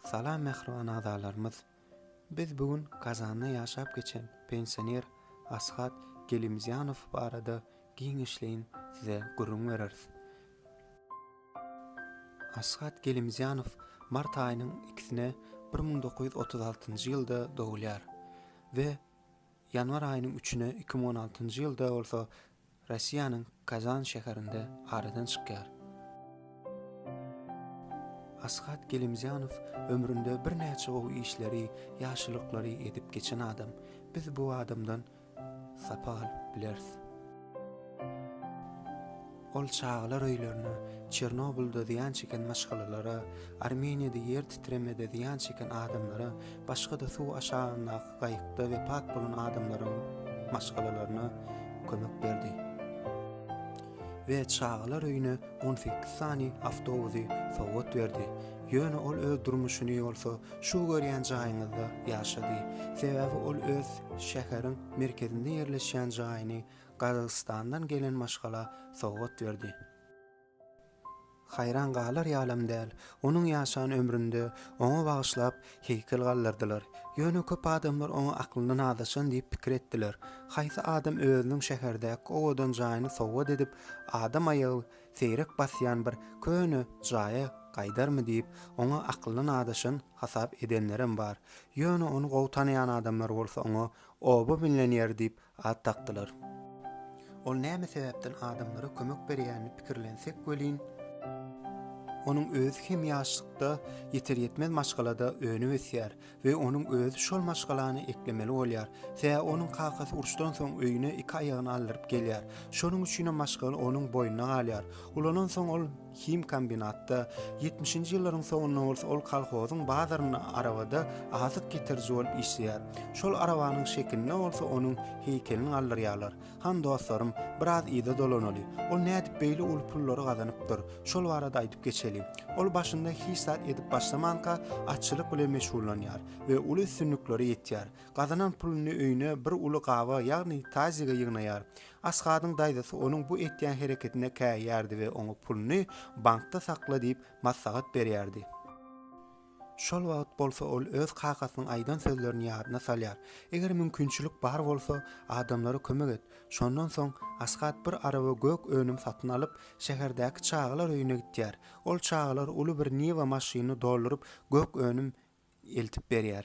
Salam mähriban agzalarymyz! Biz bu gün Kazanda ýaşap geçen pensioner Ashat Gelimzýanow barada giňişleýin size gürrüň bereris. Ashat Gelimzýanow mart aýynyň ikisine 1936-njy ýylda dogulýar we ýanwar aýynyň üçüne 2016-njy ýylda bolsa Russiýanyň Kazan şäherinde aradan çykýar. Ashat Gelimzýanow ömründe birnäçe gowy işleri, ýagşylyklary edip geçen adam. Biz bu adamdan sapak alyp bileris. Ol çagalar öýlerine, Çernobylda zyýan çeken maşgalalara, Armeniýada ýer titremede zyýan çeken adamlara, başga-da suw aşagyndaky gaýykda wepat bolan adamlaryň maşgalalaryna kömek berdi we çagalar öýüne 18 sany awtobusy sowgat berdi. Ýöne ol öz durmuşyny bolsa şu görýän jaýyňyzda ýaşady. Sebäbi ol öz şäheriň merkezinde ýerleşýän jaýyny Gazagystandan gelen maşgala sowgat berdi. Haýran galar ýalam däl, onuň ýaşan ömründe oňa bagyşlap heýkel galdyrdylar. Ýöne köp adamlar oňa aklyndan azaşan diýip pikir etdiler. Haýsy adam özüniň şäherdäki owadan jaýyny sowgat edip, adam aýagy seýrek basýan bir köne jaýa gaýdarmy diýip, oňa aklyndan azaşan hasap edenlerem bar. Ýöne ony gowy tanaýan adamlar bolsa oňa oba millioneri diýip at dakdylar. Ol näme sebäpden adamlara kömek berýänini pikirlensek welin, onuň özi hem ýaşlykda ýeter-ýetmez maşgalada önüp-ösýär we onuň özi şol maşgalany eklemeli bolýar. Sebäbi onuň kakasy uruşdan soň öýüne iki aýagyny aldyryp gelýär. Şonuň üçinem maşgala onuň boýnuna galýar. Ulanansoň ol himkombinatda, ýetmişinji ýyllaryň soňunda bolsa ol kolhozyň bazarynda arabada azyk getiriji bolup işleýär. Şol arabanyň şekilinde bolsa onuň heýkelini galdyrýarlar. Hany dostlarym, biraz yza dolanaly. Ol nädip beýle uly pullary gazanypdyr? Şol barada aýdyp geçeli. Ol başynda hiç zat edip başlamanka atçylyk bilen meşgullanýar we uly üstünliklere ýetýär. Gazanan puluny öýüne bir uly gaba, ýagny tazige ýygnaýar. Ashadyň daýzasy onuň bu etýän hereketine käýýärdi we oňa puluny bankda sakla diýip maslahat berýärdi. Şol wagt bolsa ol öz kakasynyň aýdan sözlerini ýadyna salýar, Eger mümkinçilik bar bolsa, adamlara kömek et. Şondan soň Ashat bir araba gök önüm satyn alyp, şäherdäki çagalar öýüne gitýär. Ol çagalar uly bir Niwa maşynyny dolduryp gök önüm eltip berýär.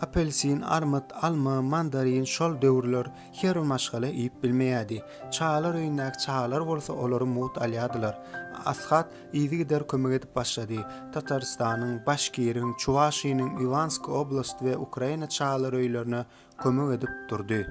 Apelsin, armyt, alma, mandarin şol döwürler her bir maşgala iýip bilmeýärdi. Çagalar öýündäki çagalar bolsa olary mugt alýardylar. Ashat yzygider kömek edip başlady. Tatarystanyň, Başkiriň, Çuwaşiniň, Iwansk oblast we Ukraina çagalar öýlerine kömek edip durdy.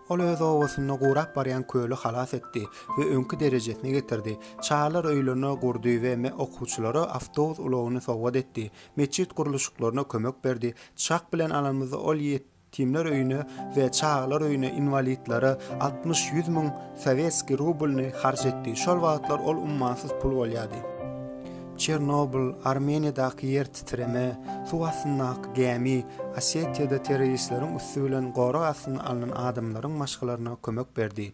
Ol öz obasynda gurap barýan köli halas etdi we öňki derejesine getirdi. Çagalar öýlerini gurdy we okuwçylara awtobus ulagyny sowgat etdi. Metjit gurluşyklaryna kömek berdi. Çak bilen alanymyzda ol ýetimler öýüne we çagalar öýüne, inwalidlere altmyş-ýüz müň sowetskiý rublyny harç etdi. Şol wagtlar ol ummansyz pul bolýardy. Çernobyl, Armeniýadaky ýer titreme, suw astyndaky gämi, Osetiýada terroristleriň üsti bilen gorag astyna alnan adamlaryň maşgalaryna kömek berdi.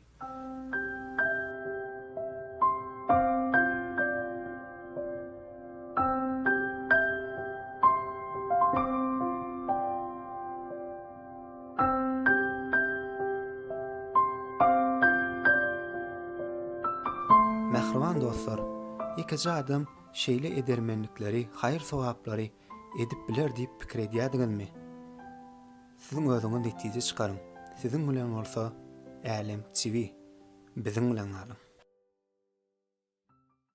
Mähriban dostlar, ýekeje adam şeýle edermenlikleri, haýyr-sogaplary edip biler diýip pikir edýärdiňizmi? Siziň özüňiz netije çykaryň. Siziň bilen bolsa Älem TV. Biziň bilen galyň.